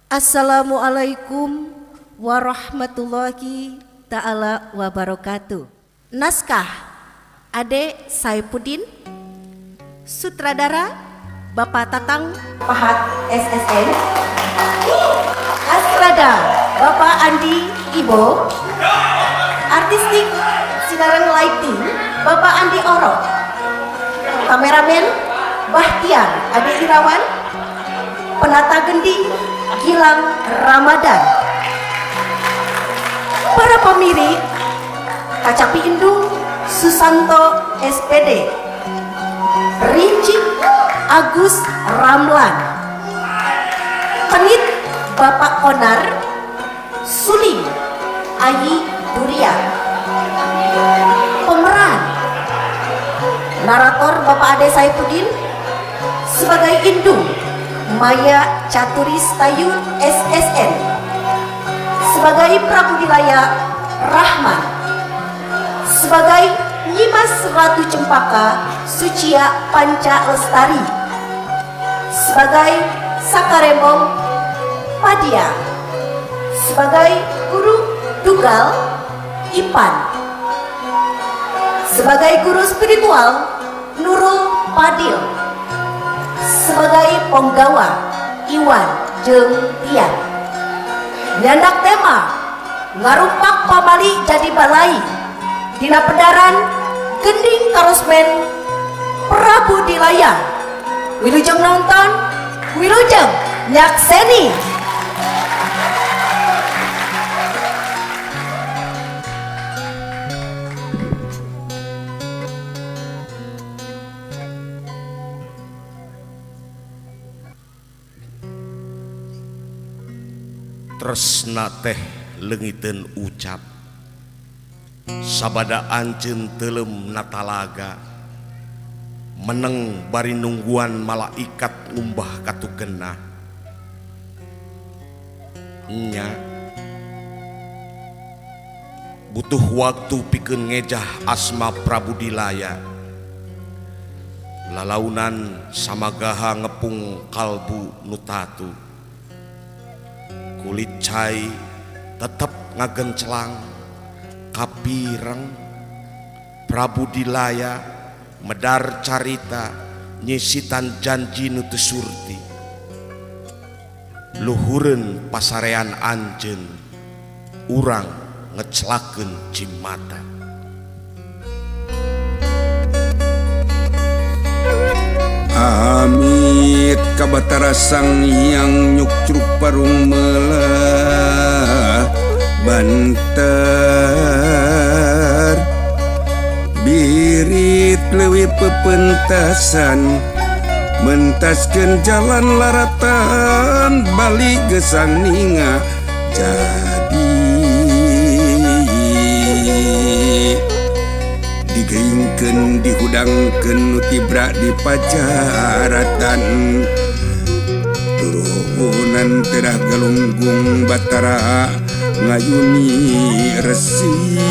Assalamualaikum warahmatullahi taala wabarakatuh. Naskah Ade Saepudin, sutradara Bapak Tatang Pahat SSN, Astrada Bapak Andi Ibo, artistik Sinareng Lighting Bapak Andi Oro, kameramen Bahtiar Ade Irawan, penata gending Gilang Ramadan. Para pemirik Kacapi Indung Susanto SPD, Rincik Agus Ramlan, Kenit Bapak Konar, Suling Ayi Duria, pemeran narator Bapak Ade Saipudin sebagai Indung Maya Caturis Tayun SSN, sebagai Prabu Dilaya Rahman, sebagai Nyimas Ratu Cempaka Sucia Panca Lestari, sebagai Sakarembong Padia, sebagai Guru Dugal Ipan, sebagai Guru Spiritual Nurul Padil, sebagai Ponggawa Iwan Jeng Tian. Nyandak tema ngarumpak pamali jadi balai dina pedaran gending karosmen Prabu Dilaya. Wilujeng nonton, wilujeng nyakseni. Tresna teh leungiteun ucap sabada anjeun teuleum natalaga meneng bari nungguan malaikat ngumbah katugenah nya butuh waktu pikeun ngejah asma Prabu Dilaya lalaunan samagaha ngepung kalbu nu tatu kulit cai tetep ngagencelang kapireng Prabu Dilaya medar carita nyisitan janji nu teu surti luhureun pasarean anjeun urang ngecelakeun cimata. Amit kabatara sang hyang nyukcruk parung melah banter birit leuwih pepentasan mentaskeun jalan laratan bali gesang ninga jadi digeingkeun dihudangkeun nu tibra di pajaratan turunan terah galunggung batara ngayuni resi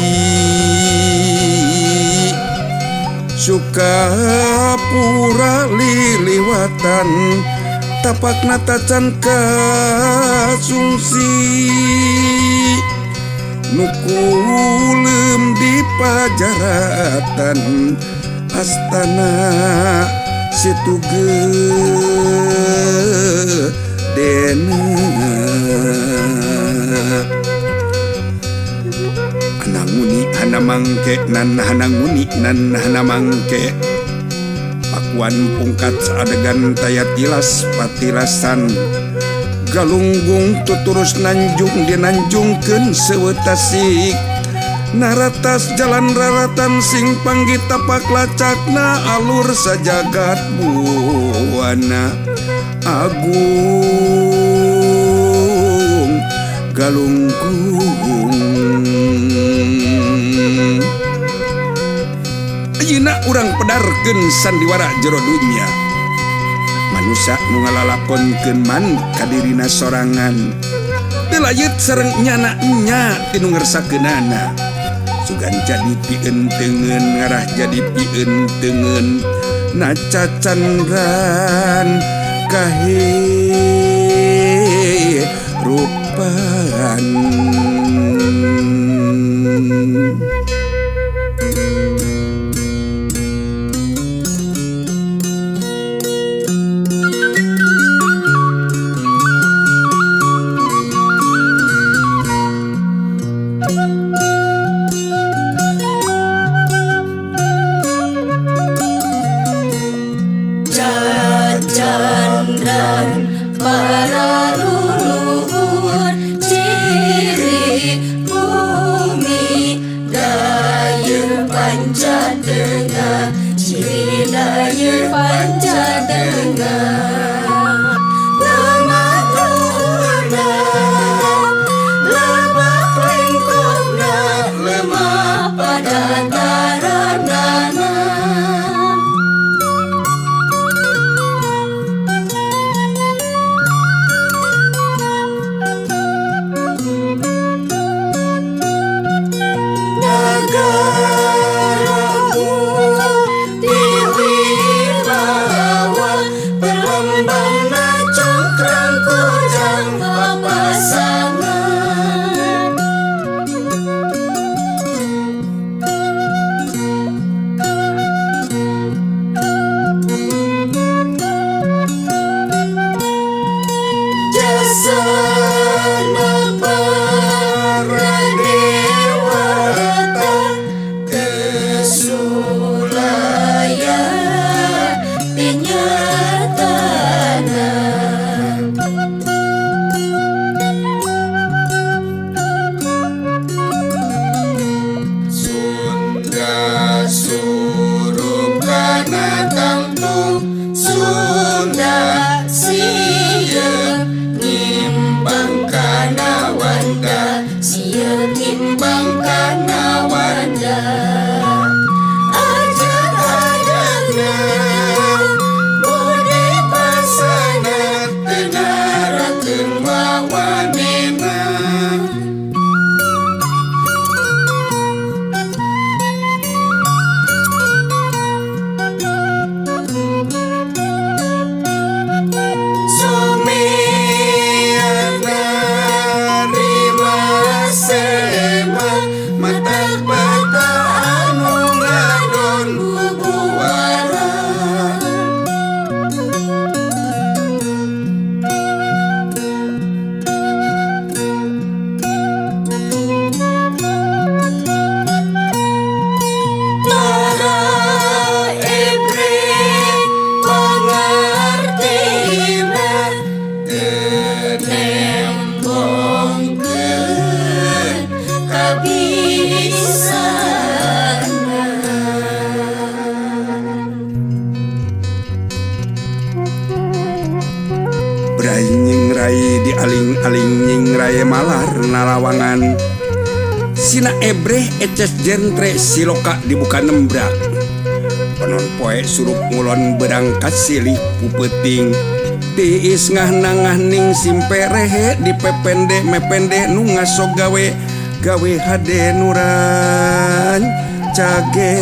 Sukapura liliwatan tapakna tacan kasungsi nu kulem di pajaratan astana situ gedena ananguni hana mangke nan hananguni nan hana mangke pakuan pungkat adegan taya tilas patilasan galunggung tuturus nanjung dinanjungkeun seueuh tasik naratas jalan raratan sing panggih tapak lacakna alur sajagat buana agung galunggung. Ayeuna urang pedarkeun sandiwara jero dunya manusa nu ngalalakonkeun man kadirina sorangan teu layut sareng nyana nya tinu ngersakeunana sugan jadi pientengeun ngarah jadi pientengeun naca candran kahe Sasana para dewata teu sulaya tinyatana. Sunda surup kana tangtung, Sunda sieun nyimbang kana wanda, Sieun nyimbang kana wanda. Ajag-ajagna budi pasana teu narakeun wawanena. Sumiatna rima sema matak bata anu ngadon bubuara. Tara ebre pangartina Teu nembongkeun kabisana. Brai nyingrai dialing-aling nyingrai malar nalawangan. Sina ebreh eces jentre siloka dibuka nembrak. Panon poe surup ngulon berang kasilih pupeuting. Tiis ngah nangah ning simperehe dipepende mepende nu ngaso gawe gawe hade nuran cage.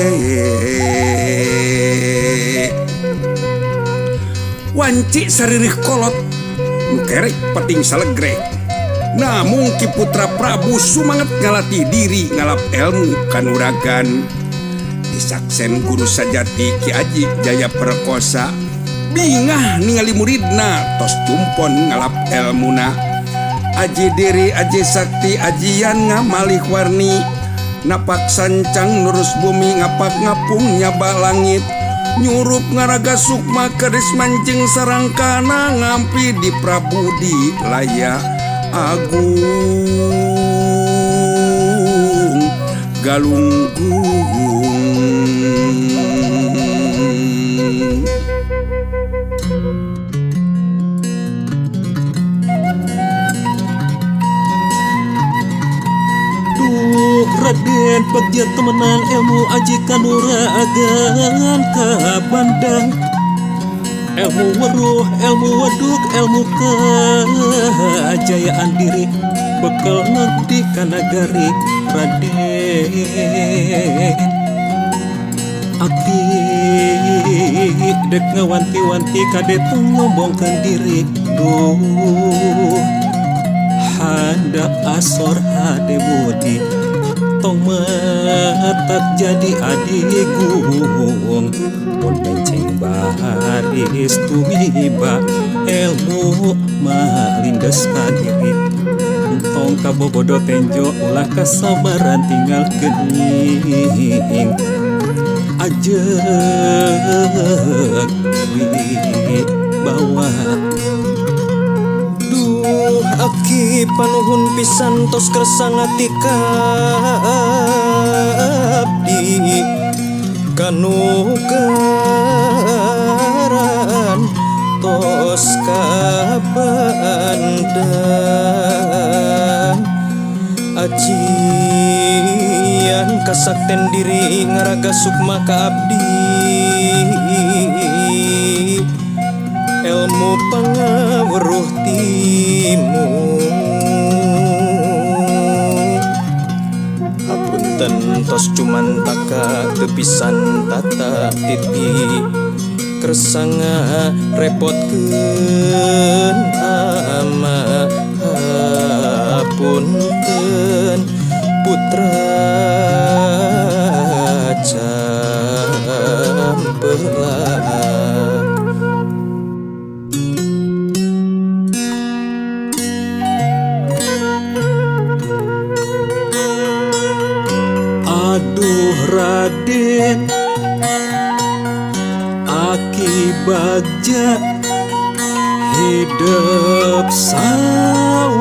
Wanci saririh kolot nu kerek peting salegrek. Namung Ki Putra Prabu sumanget ngalatih diri ngalap ilmu kanuragan. Disaksen guru sajati Ki Aji Jaya Perkosa bingah ningali muridna tos cumpon ngalap elmuna. Aji diri aji sakti ajian ngamalih warni, napak sancang nurus bumi ngapak ngapung nyaba langit, nyurup ngaraga sukma keris mancing sarangkana ngampi di Prabu di laya agung galunggung. Duh Raden bagja temenan ilmu aji kanuragan kabandang, ilmu weruh ilmu waduk ilmu kejayaan diri bekal ngabdi kanagari Raden. Abdi dek ngawanti-wanti kade tong ngombongkeun diri. Duh handap asor hade budi tong matak jadi adigung, mun menceng baris tumiba ilmu malindes ka diri. Tong kabobodo tenjo ulah kasabaran tinggal geuning ajeg wibawa. Duh aki panuhun pisan tos kersa ngatika abdi kanukaran tos kabandang. Ajian kasakten diri ngaraga sukma ka abdi ilmu pangaweruh timu. Hapunten tos cumantaka teu pisan tata titi kersanga repotkeun ama. Hapunten putra campelak.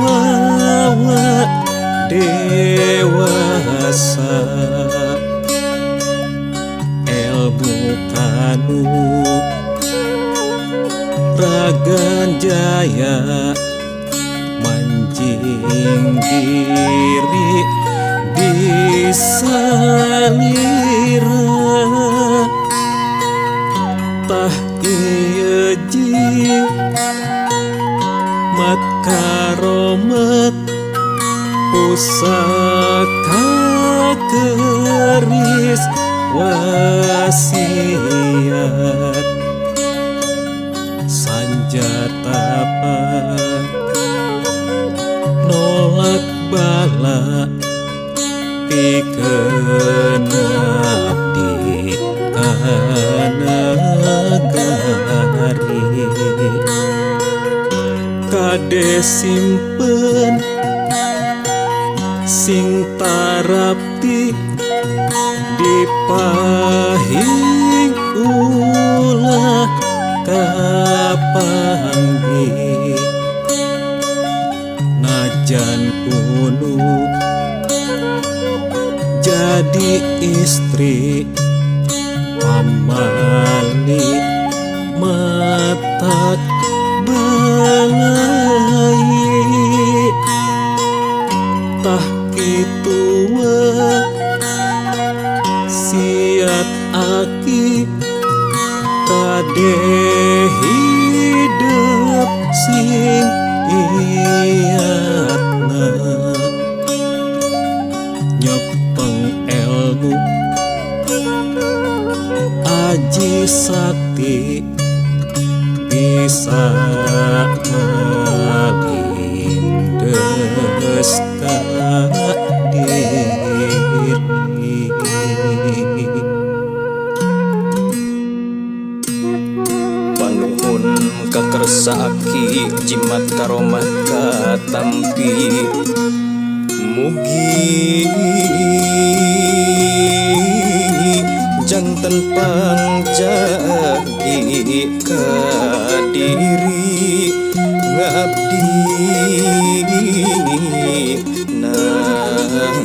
Kabawa dewasa ilmu kanu ragan jaya mancing diri disalira tah ieu jimat karomat pusaka keris wasiat sanjata nolak bala pikeun abdi ka nagari kade simpen sing tarapti dipahing ulah kapanggih najan kuno jadi istri pamali mata balai tah kitu siat aki kade hidup sing iatna nyepeng elmu aji sakti bisa ngalindes ka diri. Panuhun kakersa aki jimat karomat katampi mugi janten pangjagi ka diri ngabdi nagara.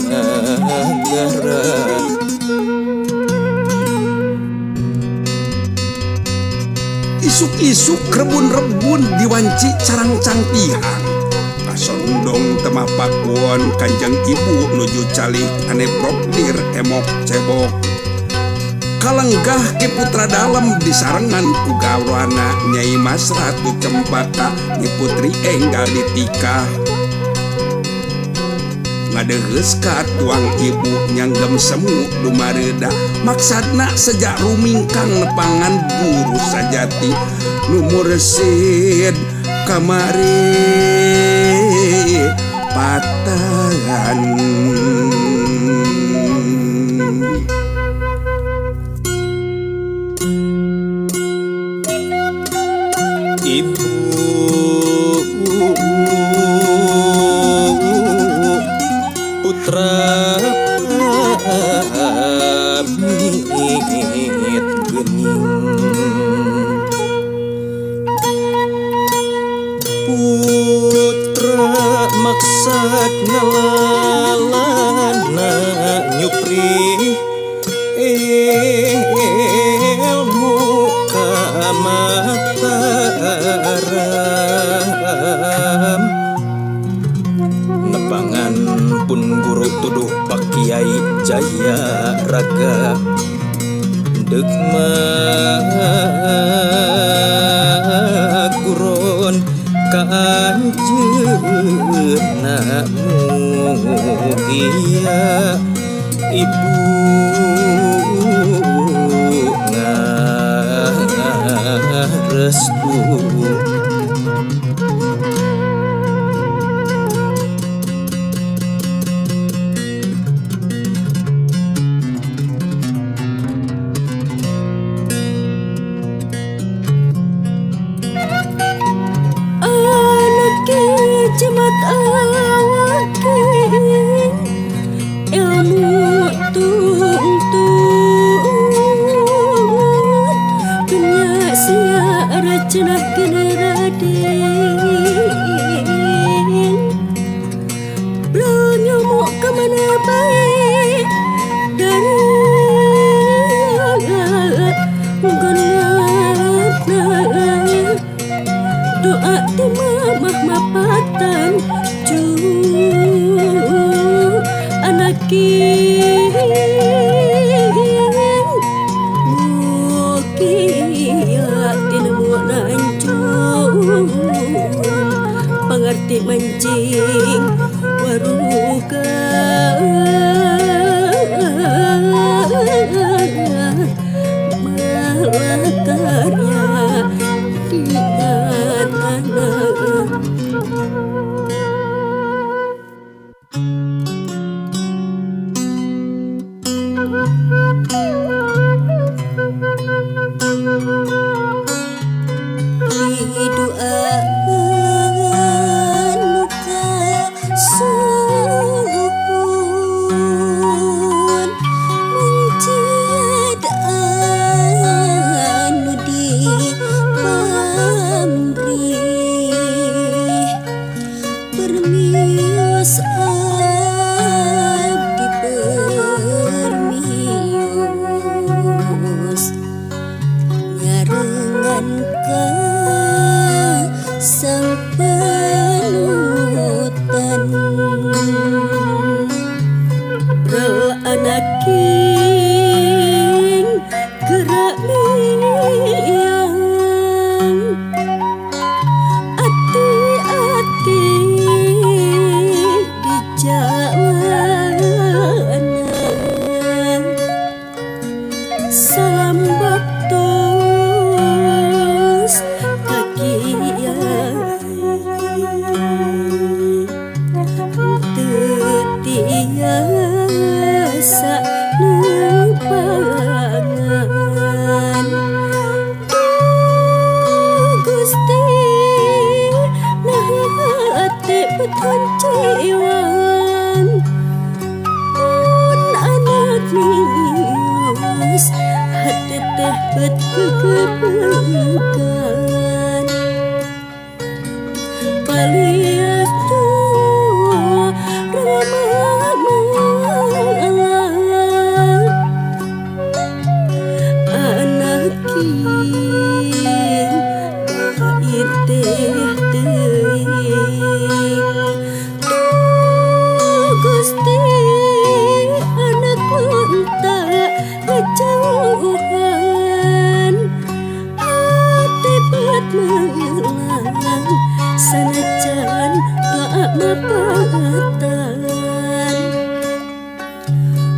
Isuk-isuk rebun-rebun diwanci carangcang tihang kasondong temapakuon kanjeng ibu nuju calik ane brokdir emok cebok kalenggah Ki Putra Dalem disarengan ku gawana Nyai Mas Ratu Cempaka Nyi Putri enggal ditikah ngadeheus ka tuang ibu nyanggem semu dumareuda maksadna sejak rumingkang nepangan guru sajati nu mursid kamari patahan. Ibu putra pamit geuning putra maksad ngalalana nyupri ilmu ka Mataram nepangan pun guru tuduh Pak Kiai Jaya Raga deuk maguron ka anjeunna mugia ibu ngarestu. Jimat awake ilmu tuntun dunya sia racenah kene mana bae dari doa ti mamah mapatan cu anaking mukia tinemu nancung pangarti mancing waruka malakarya dina tanah.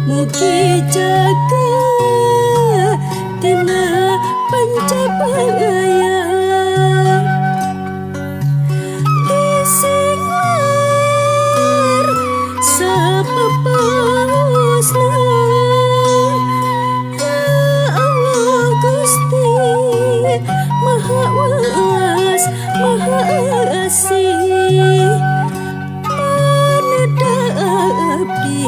Mugi jaga tina pancapaya disinglar sapapausna. Ya Allah Gusti Maha Welas Maha Asih, paneda abdi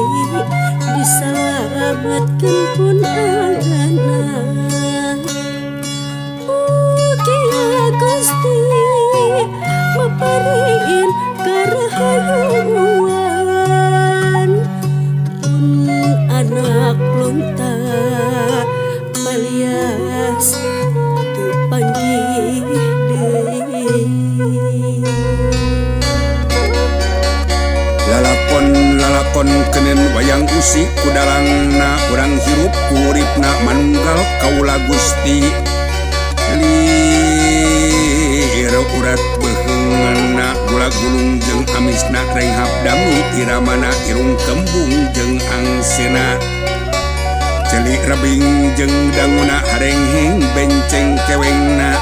disalamatkeun pun anak. Mugia Gusti maparin karahayuan pun anak lunta malias teu panggih deui. Lalakon kenen wayang usik kudalangna urang hirup kuuripna manunggal kaula Gusti lir urat beuheungna gula gulung jeung amisna renghap dami iramana irung kembung jeung angsena celik rebing jeung danguna harengheng benceng kewengna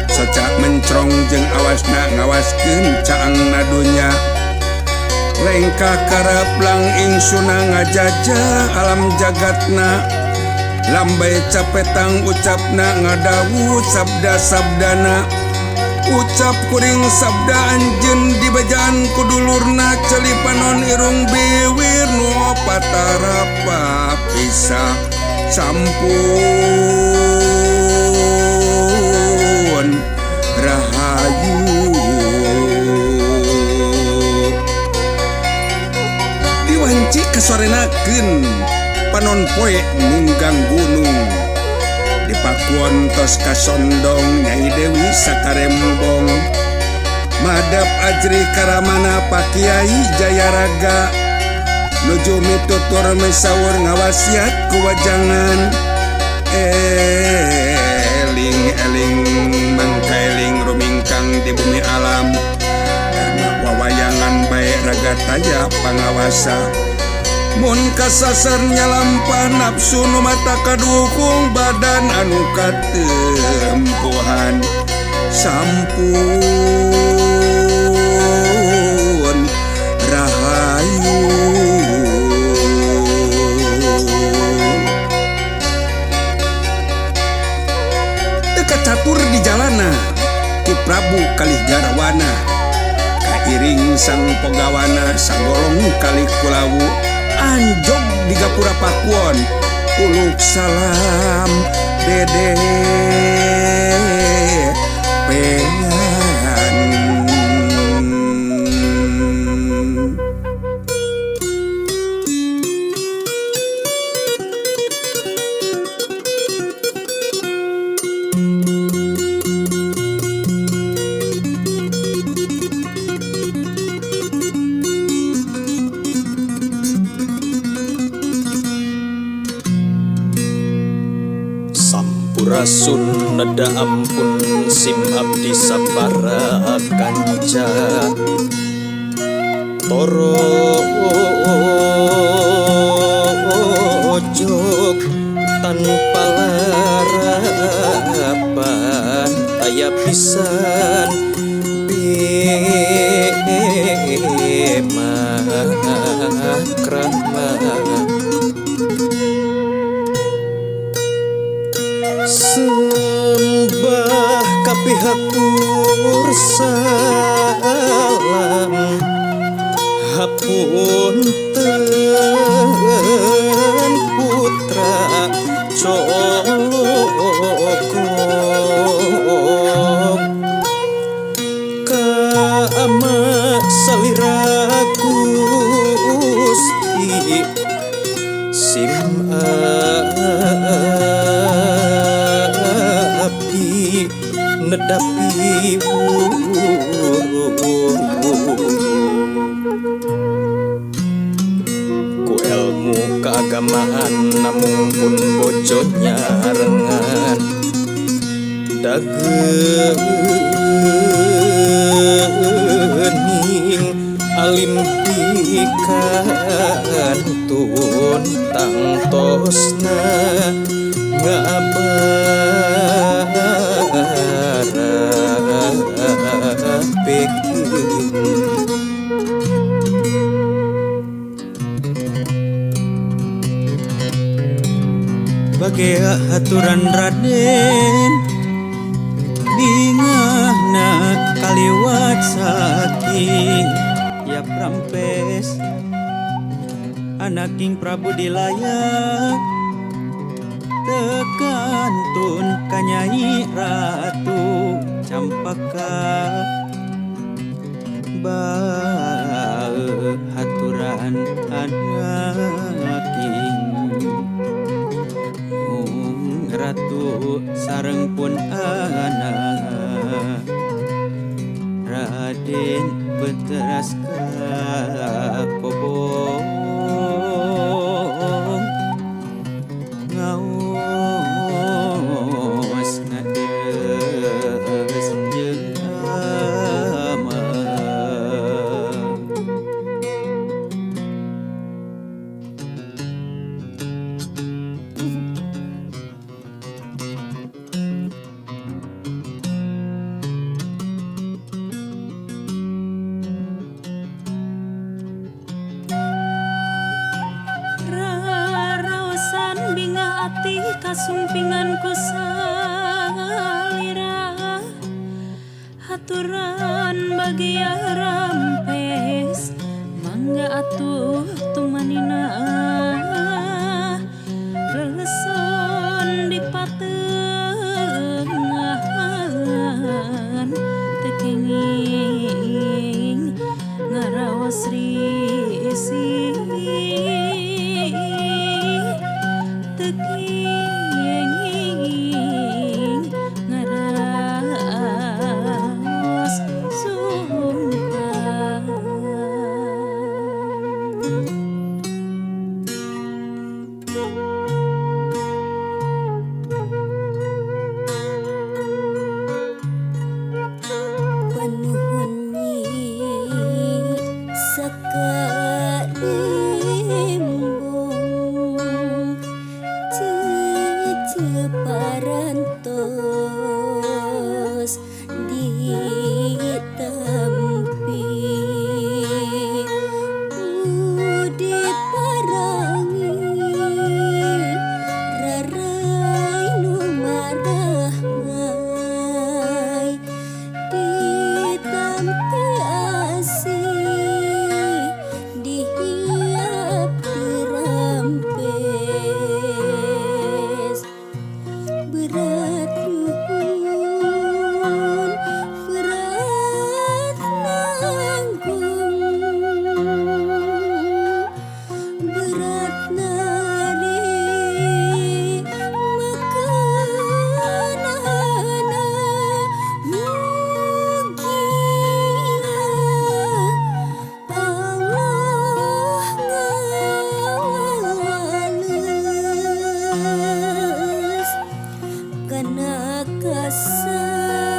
soca mencrong jeung awasna ngawaskeun caangna dunya lengkah karaplang ingsuna ngajajah alam jagatna lambai capetang ucapna ngadawu sabda-sabdana ucap kuring sabda anjeun dibejaan kudulurna celi panon irung biwir nu patarapa pisah sampun rahayu. Cicik kasorenakeun panon poe nunggang gunung. Di Pakuon tos kasondong Nyai Dewi sakarembong. Madap ajri karamana Pak Kiai Jayaraga. Nuju mitutur misaur ngawasiat kuwajangan. Eling eling mangkaeling rumingkang di bumi alam. Karena wawayangan bae raga taya pangawasa. Mun kasasar nyalampah nafsu nu mata kadukung badan anu katempuhan. Sampun rahayu. Teu kacatur di jalana Ki Prabu kalih garwana. Kairing sang pogawana sagolong kalih kulawu. Anjog di gapura Pakuon uluk salam dede pean. Sampurasun neda ampun sim abdi sabara kanca toro ojok tanpa larapan aya pisan bema krama. Sembah kapihatur salam hapunten putra coloko ka ama salira Gusti sim abdi nedapi ku ilmu keagamaan namung pun bojo nyarengan dagening alim pikantun tangtosna ngabarapekeun. Bagea haturan Raden bingahna kaliwat saking ya prampes anaking Prabu Dilaya tekantun kanyai Ratu Campaka bae haturan anaking Ratu sareng pun anak Raden Beteras Kapobong ngaos ngades jeung ama. Raraosan bingah ati kasumpingan ku salira haturan bagia rampes mangga atuh tumanina leleson di patengahan teu kenging ngaraos risih. teu kenging ngaraos sungkan. Panuhun nyi sakarimbung cece parantos ditampi budi parangi rarai nu marahmai ditampi asih dihiap dirampes berat nuhun berat nanggung berat nari makanana mugia Allah ngawales kana kasaeanana.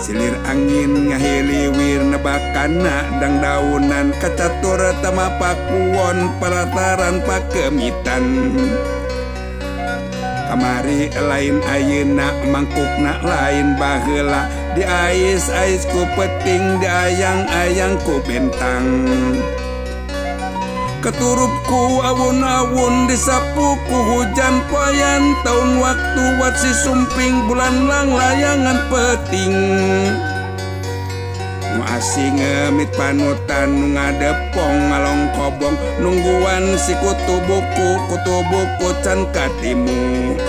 Silir angin ngahiliwir nebakana dangdaunan kacatur tamapakuon palataran pakemitan. Kamari lain ayeuna mangkukna lain baheula diais-ais ku peting diayang-ayang ku bentang. Keturupku awun-awun disapu ku hujan poyan tahun waktu watsi sumping bulan lang layangan peting. Nu asing ngemit panutan nu ngadepong ngalong kobong nungguan si kutu buku can katimu.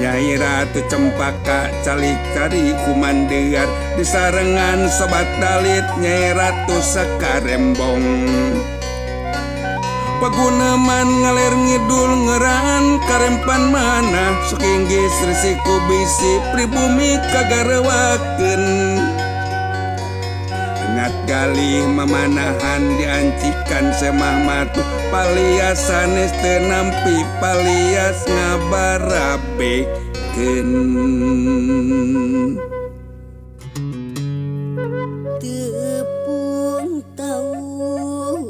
Nyai Ratu Cempaka calik cari kumandear disarengan sobat dalit Nyai Ratu Sakarembong. Paguneman ngaler ngidul ngeraan karempan mana sukinggis resiku bisi pribumi kagarewakeun. Ingat galih mamanahan diancikan semah matu paliasanes teu nampi palias ngabarabekeun. Tepung taun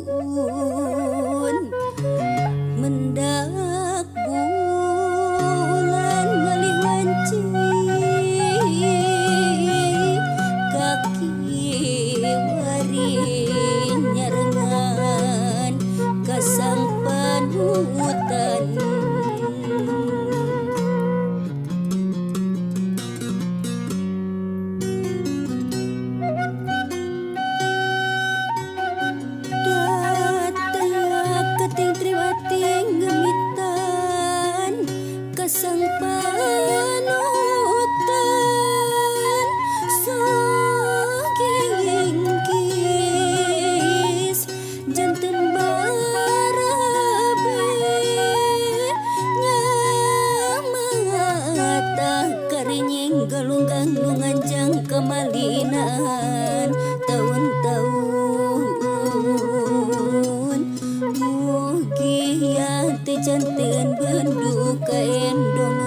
mendak bulan malih wanci kaki wari nyarengan kasang panutan. Gemitan kasang panutan saking janten barabe nyamata karinying galunggang lunganjang kemalinan tahun-tahun mugia teh janten bendu kaendongan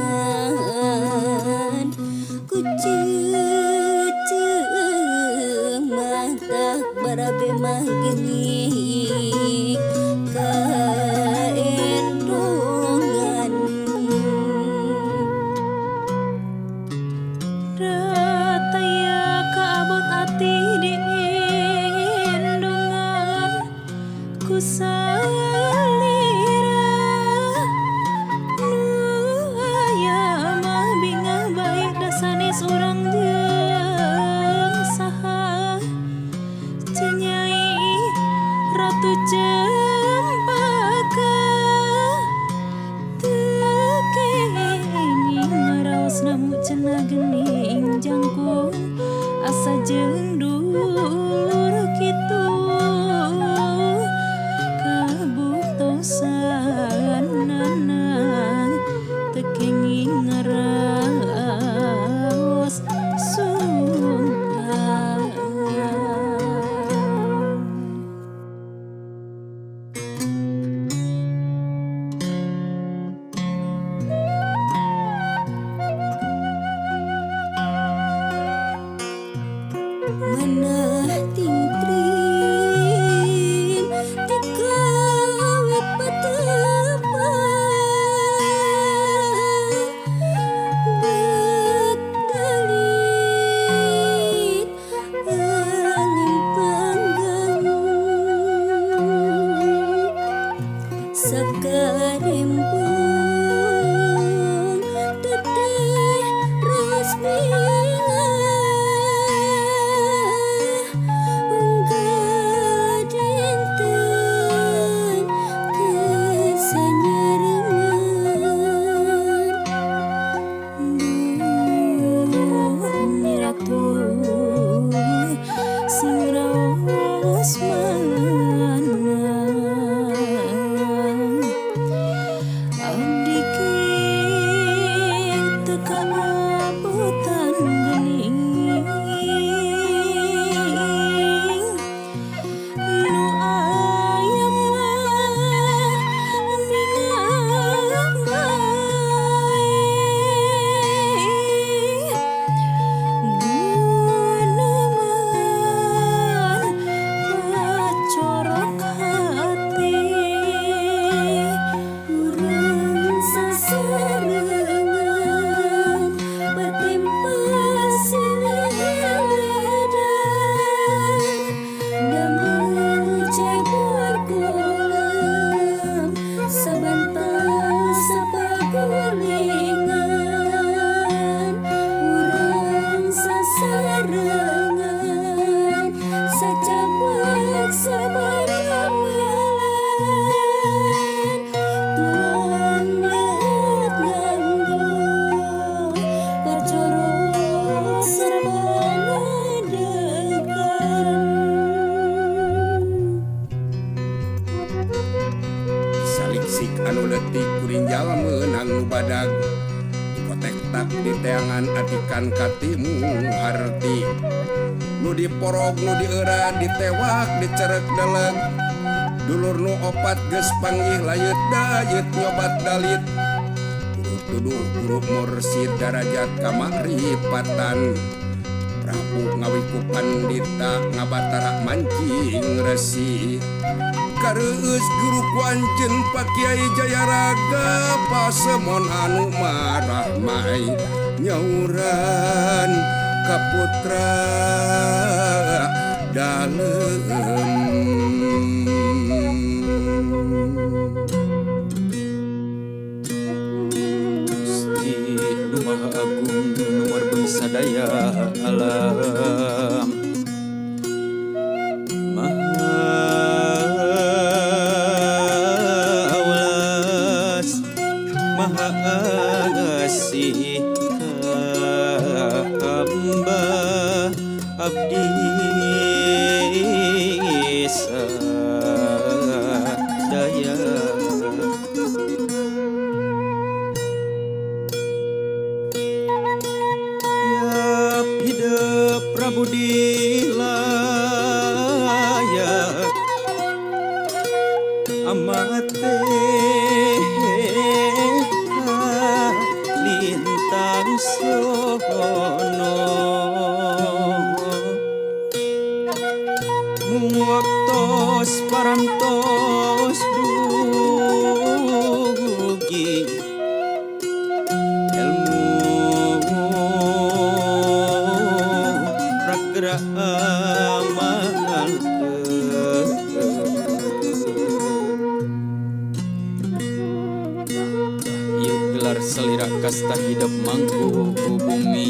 kuceuceung mata barabe mah geuning kaendongan. Rataya kaabot ati diendongan ku salira nu leutik kurinjal meunang nu badag kotek tak diteangan atikan katimu harti nu diporog nu dieurad ditewak dicerek deleg dulur nu opat geus panggih layut dayut nyobat dalit guru tuduh guru mursid darajat kamakrifatan Prabu ngawiku pandita ngabatara mancing resi kareueus guru ku anjeun Pak Kiai Jayaraga pasemon anu marahmai nyauran ka putra dalem. Gusti nu Maha Agung nu marbeng sadaya alam Maha Welas Maha Asih ka hamba abdi sadaya. Ya hidup Prabu dilayak amate lintang sono mung waktos parantos dugi ilmu ragra amalkeun. Ieu gelar salira kasta hidup mangku bumi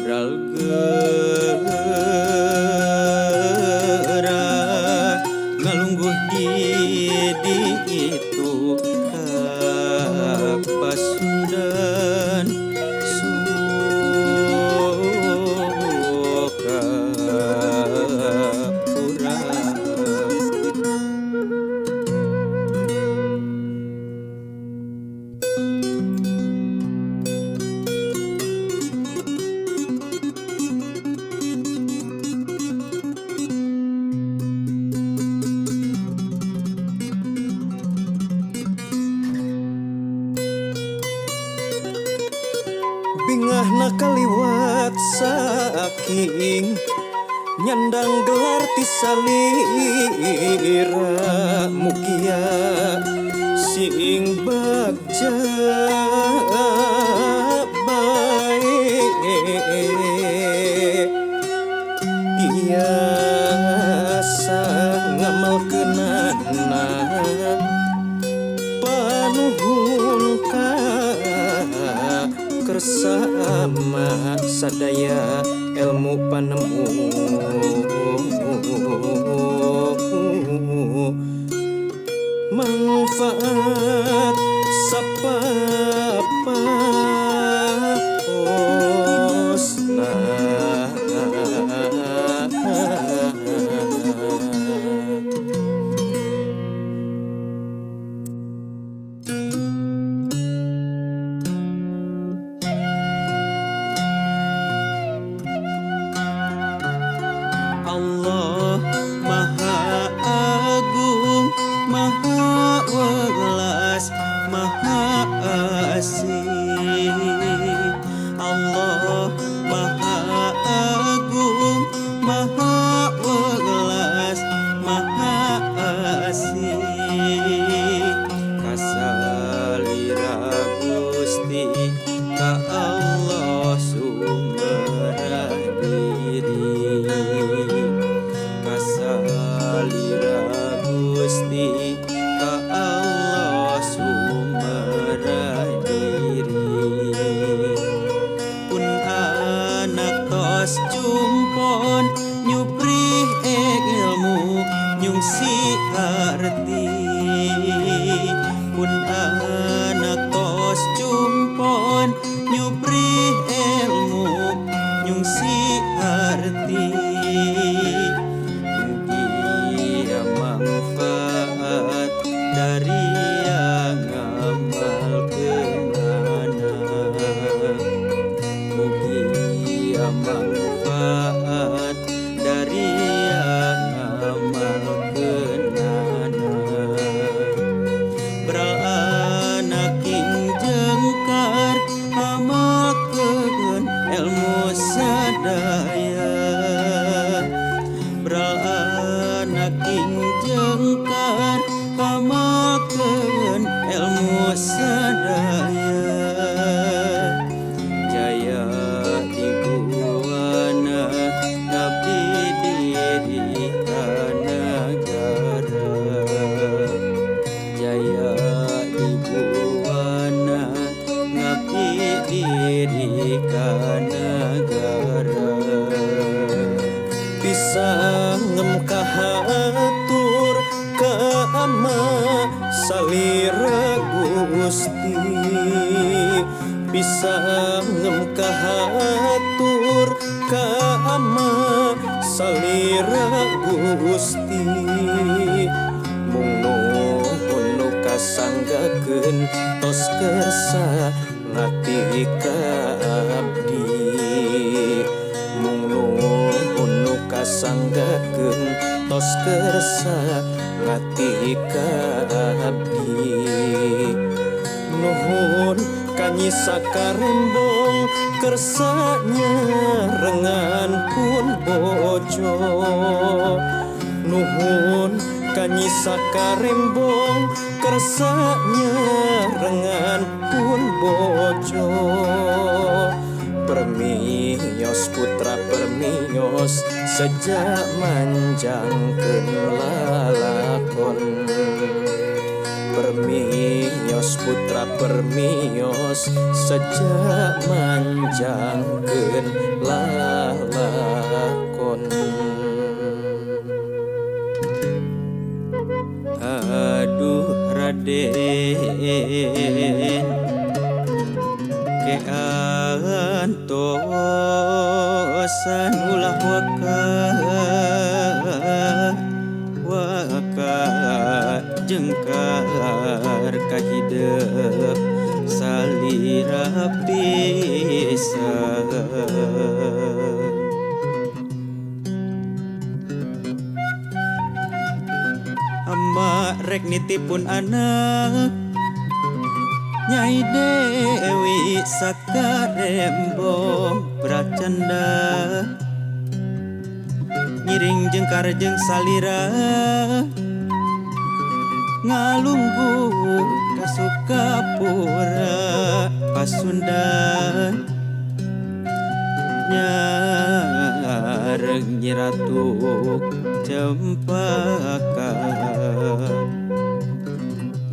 ralgeura ngalungguh di ditu ka Pasundan Sukapura. Bingahna kaliwat saking nyandang gelar ti salira mugia sing bagja bae tiasa ngamalkeunana panuhun ka kersama sadaya ilmu panemu manfaat sapapaosna. Allah Maha Agung, Maha Welas, Maha Asih. Allah Maha Agung, Maha Welas, Maha Asih. Kasalira Gusti ka Allah sumerah diri. Kasalira Gusti ka Allah sumerah diri. Pun anak tos jumpon nyuprih ilmu nyungsi arti. Pun anak tos jumpon nyuprih ilmu nyungsi arti. Mugia manfaat dari Bisa ngemkahatur ka ama salira Gusti, bisa ngemkahatur ka ama salira Gusti. Mung nuhun nu kasanggakeun tos kersa ngati ka abdi, mung nuhun nu kasanggakeun tos kersa ngati ka abdi. Nuhun ka Nyi Sakarembong kersa nyarengan pun bojo, nuhun ka Nyi Sakarembong kersa nyarengan pun bojo. Permios putra permios sejak manjangkeun lalakon, permios putra permios sejak manjangkeun lalakon. Aduh Raden keantosan ulah waka waka jengkar kahidep salira pisan. Ama rek nitipun anak Nyai Dewi Sakarembong pracanda, ngiring jengkar jeung salira ngalunggu ka Sukapura Pasundan. Nyareng Nyi Ratu Cempaka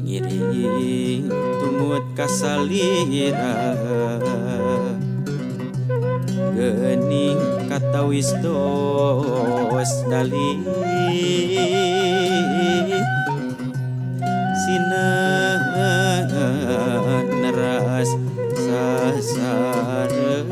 ngiring tumut ka salira, geuning katawis tos dalih sinar neras sasarengan.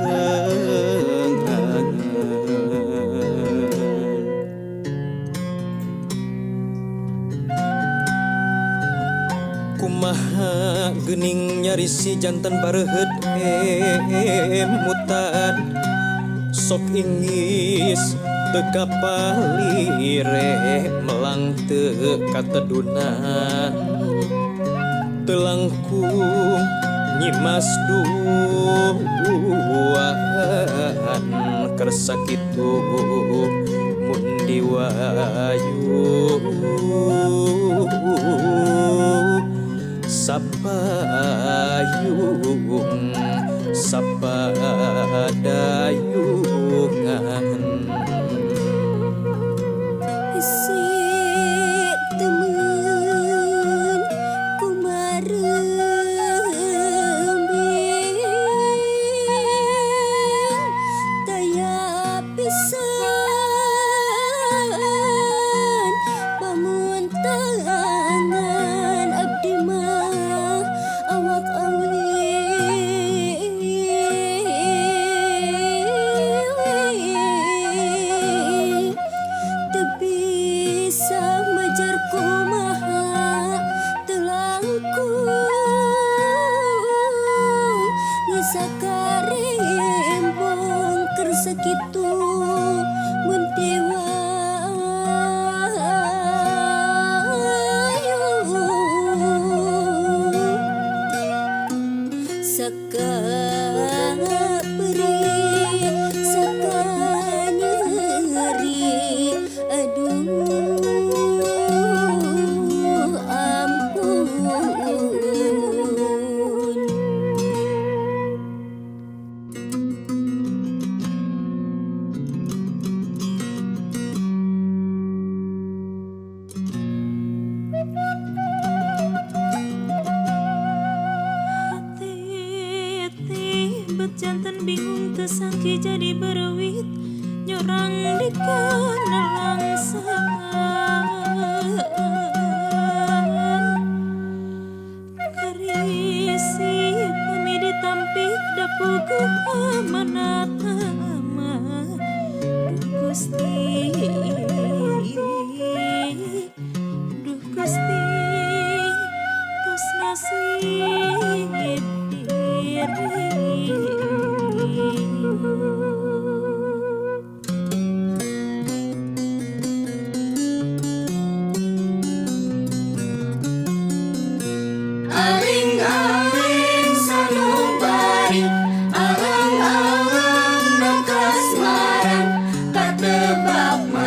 Kumaha geuning nyari si jantan bareheut emutan, sok ingis teu kapalire melang teu katedunan, teu langkung Nyimas duaan kersa kitu mun diwayu sapayung sapadayungan. Sik temen kumarembing taya pisan pamuntangan abdi mah awak awi teu bisa mejar kumaha teu langkung Nyi Sakarembong kersa kitu mun dewa. Saka perih saka nyeri aduh ampun. Jantan bingung tersangki jadi berwit nyorang di kana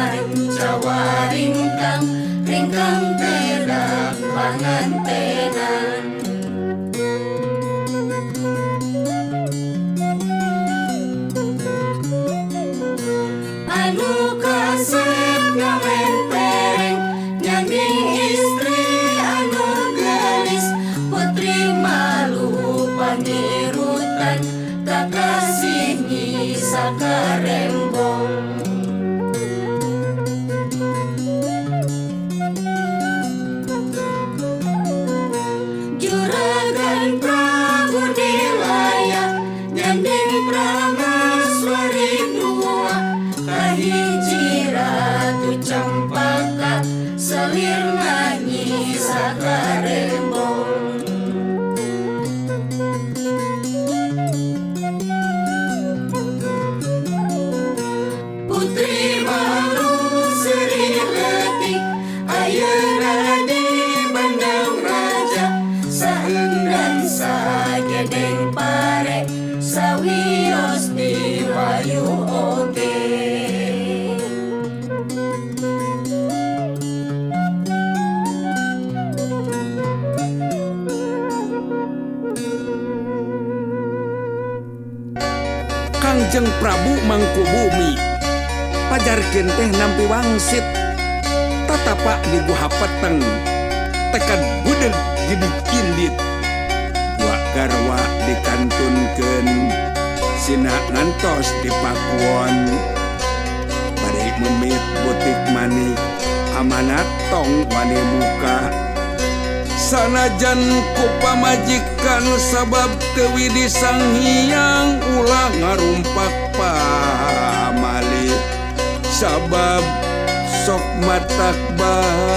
Mancawa ringkang ringkang tedak pangantenan. Anu kasep ngamentereng nyanding istri anu gelis, putri malu panirutan kakasih Nyi Sakarembong. Juragan Prabu Dilaya nyanding Prameswari dua, kahiji Ratu Cempaka selirna Nyi Sakarembong. Putri malu seri letik ayeuna di Bandung Raja, saenggan sagedeng pare sawios di wayu oge. Kangjeng Prabu Mangkubumi pajarkeun teh nampi wangsit tatapak di guha peteng tekad budeg gidig indit dua garwa dikantunkeun sina ngantos di pakuon bade memit butik manik amanat tong wani muka sanajan ku pamajikan sabab teu widi Sang Hyang ulah ngarumpak pamali sabab sok matak balai.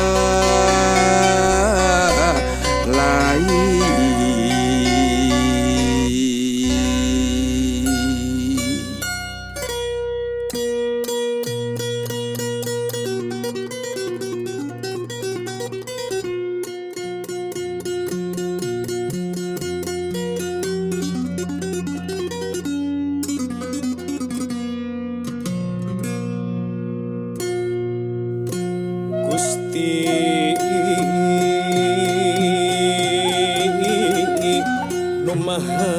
Gusti nu Maha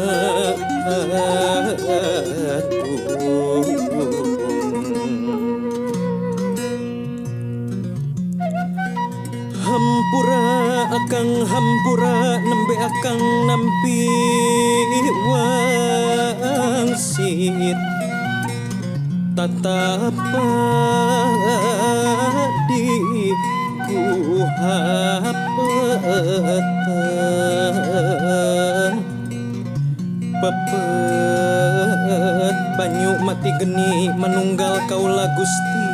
Agung, hampura akang hampura nembe akang nampi wangsit tatapa di guha peteng pepet banyu mati geni manunggal kaula Gusti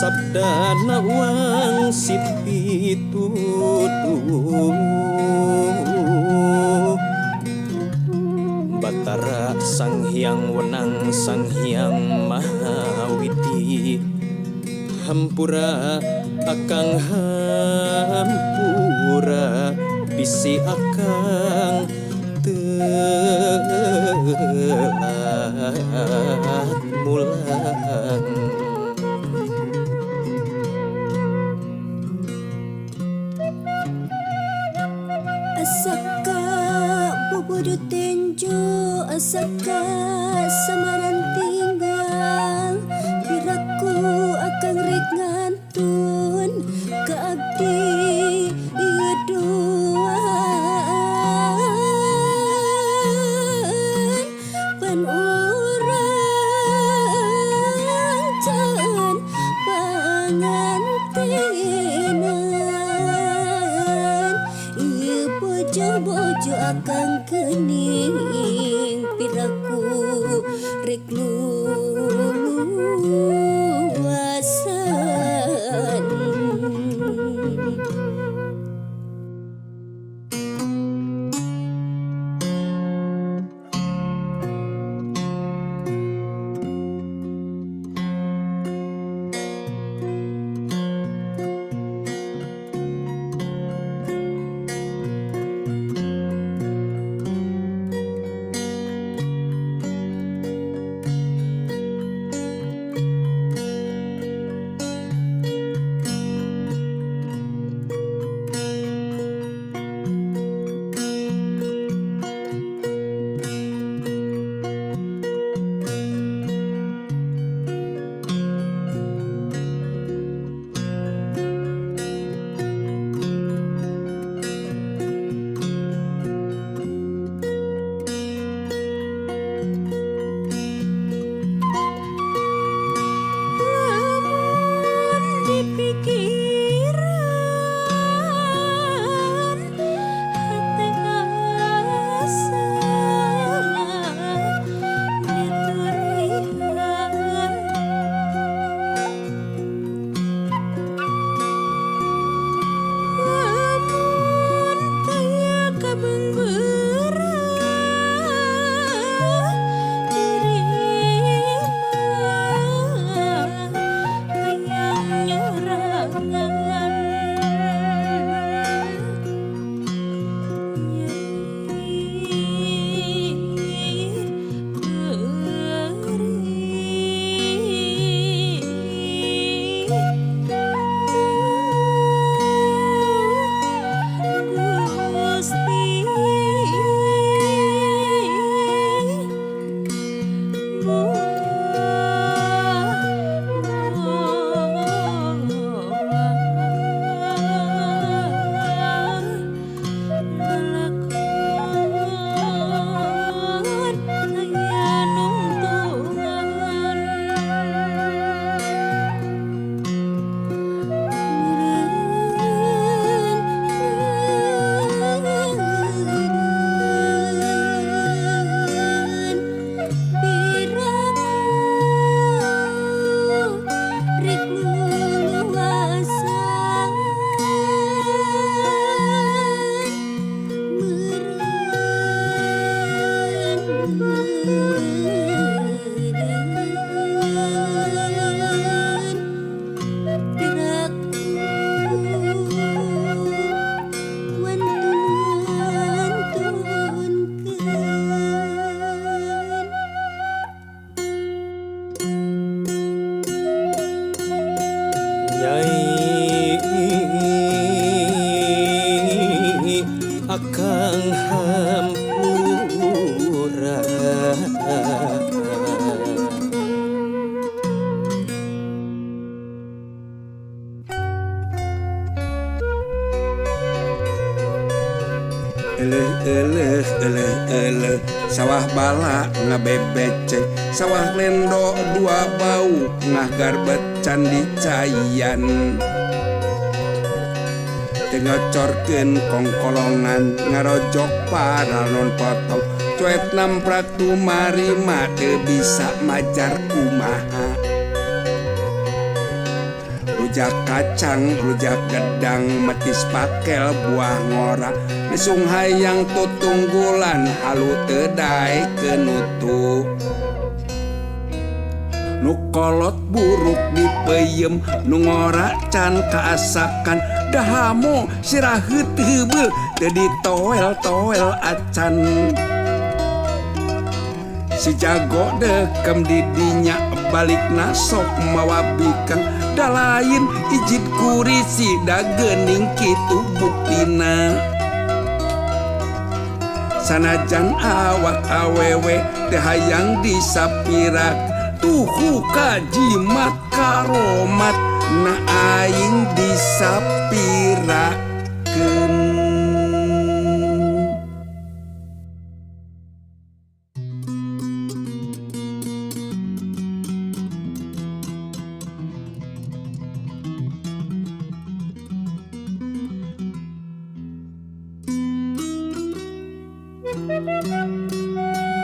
sabdana wangsit pituduh Batara Sang Hyang Wenang Sang Hyang Mahawidi hampura akang hampura bisi akang telat mulang. Asaka bubudu tenjo asaka samaran tinggal piraku akang rek ngantun ka abdi ieu duaan pan urang Eleh eleh eleh sawah bala ngabebece sawah lendo dua bau ngahgarbet candi caian teu ngocorkeun kongkolongan ngarojok paralon potong cuet namprak tumarima teu bisa majar kumaha rujak kacang rujak gedang metis pakel buah ngora lesung hayang tutunggulan halu teu daek kenutu nu kolot buruk dipeuyeum nu ngora can kaasakan dahamo sirah heuteubeuh teu ditoel-toel acan si jago dekem didinya balikna sok mawa bikang da lain ijid kurisi da geuning kitu buktina sanajan awak awewe teu hayang disapirak tuhu kajimat karomat na aing disapirakeun.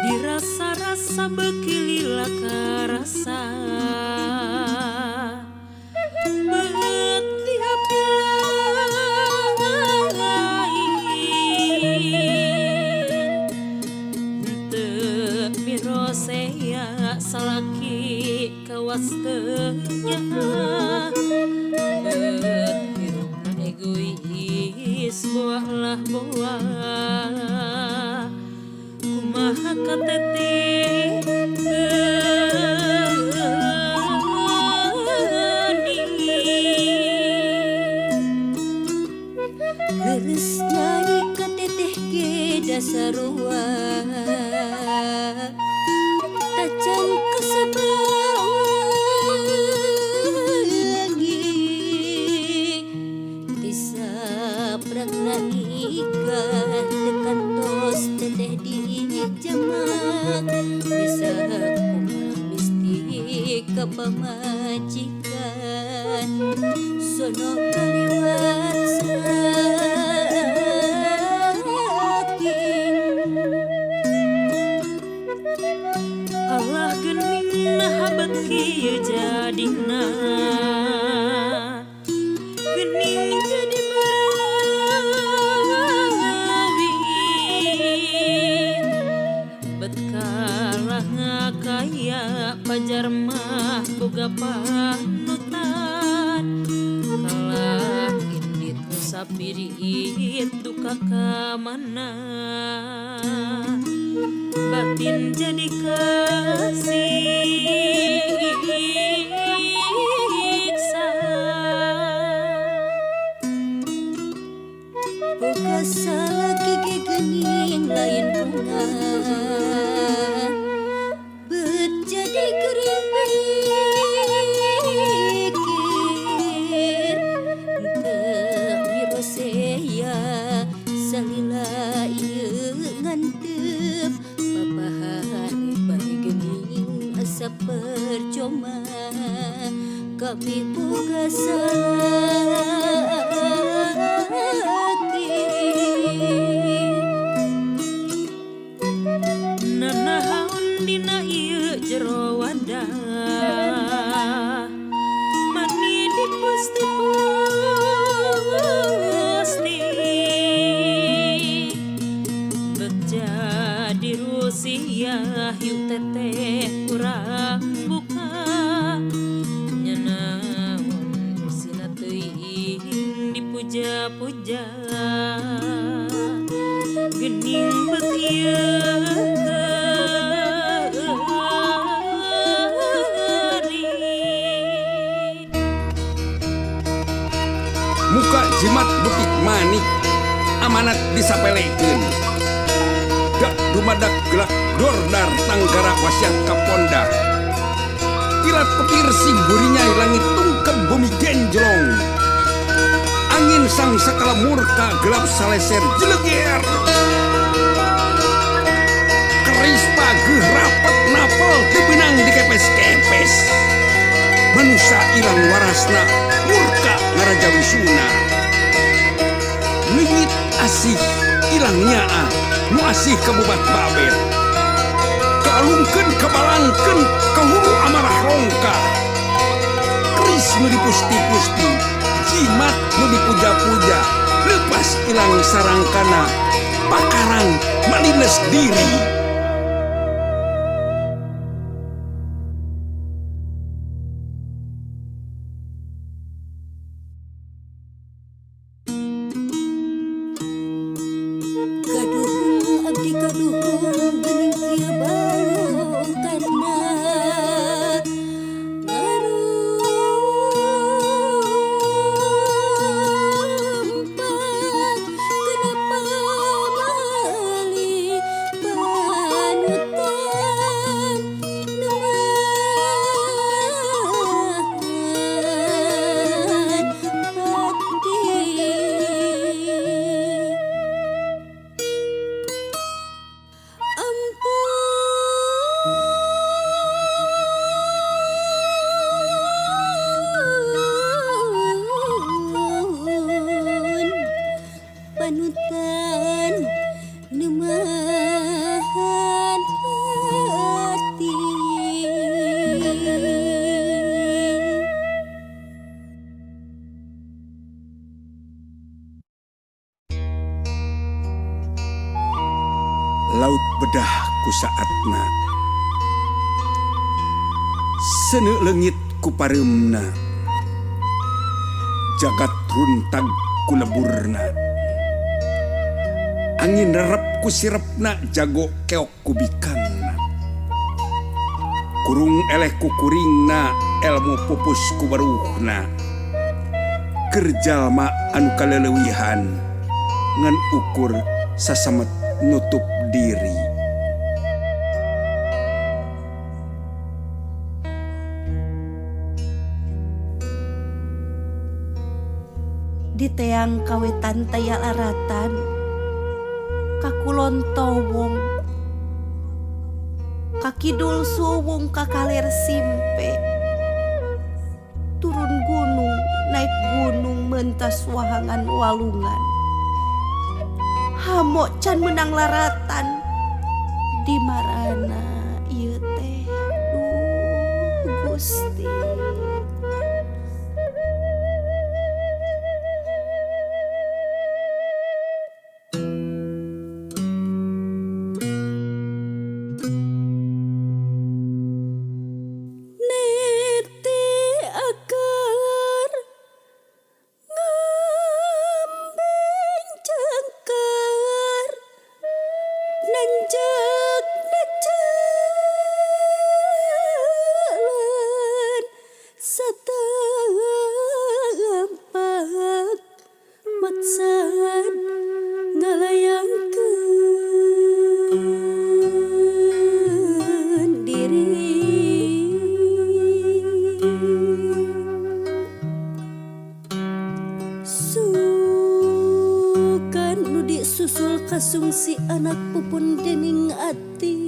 Dirasa-rasa beuki lila karasa beut dihapilain teu mirosea salaki kawas teu nyaah beut hirupna egois boah lah boah kumaha kateteh leres nyai kateteh ge dasarua tacan kasabar lagi tisaprak nikah tekantos teteh di jamak bisa kumaha misti ka pamajikan sono kaliwat saking Allah geuning naha bet kieu jadina geuning jadi berawi bet kalah ngakaya pajar mah boga panutan kalah indit sapirit duka ka mana batin jadi kasiksa. Boga salaki ge geuning lain bunga bet jadi gering pikir teu mirosea salila ieu ngantep papahari bae geuning asa percuma kami boga salaki. Nanahaon dina ieu jero wadah mani dipusti-pusti bet jadi rusiah yuk teteh urang buka nyanaon rusina teuing dipuja-puja geuning bet ieu. Muka jimat butik manik amanat disapelekeun dak dumadak gelak dordar tanggara wasiat kaponda kilat petir sing burinyai langit tungkep bumi genjlong angin sang sakala murka gelap saleser jeleger. ilang warasna murka ngaraja wisuna. Leungit asih ilang nyaah nu asih kabubat babet. Kaalungkeun kabalangkeun kahulu amarah rongka. Keris nu dipusti-pusti, jimat nu dipuja-puja, lepas ilang sarangkana, pakarang malines diri. Kaduhung abdi kaduhung geuning kieu balukana ngarumpak kenapa meuli panutan nemahan hati. Ampun panutan nemahan hati. Laut bedah ku saatna, seuneu leungit ku pareumna, jagat runtag ku leburna, angin rerep ku sirepna, jago keok ku bikangna, kurung eleh ku kuringna, elmu pupus ku baruhna, keur jalma anu kaleleuwihan ngan ukur sasamet nutup diri. Di teang kawetan taya laratan, kakulon towong, kakidul suwung, kakalir simpe, turun gunung naik gunung mentas wahangan walungan, hamok can menang laratan di marana ieu teh duh Gusti. Nete akar ngambeng cangkar nanjak jalan satampak maksad ngalayangkeun diri. Sukan nu disusul kasungsi anak pupun dening ati.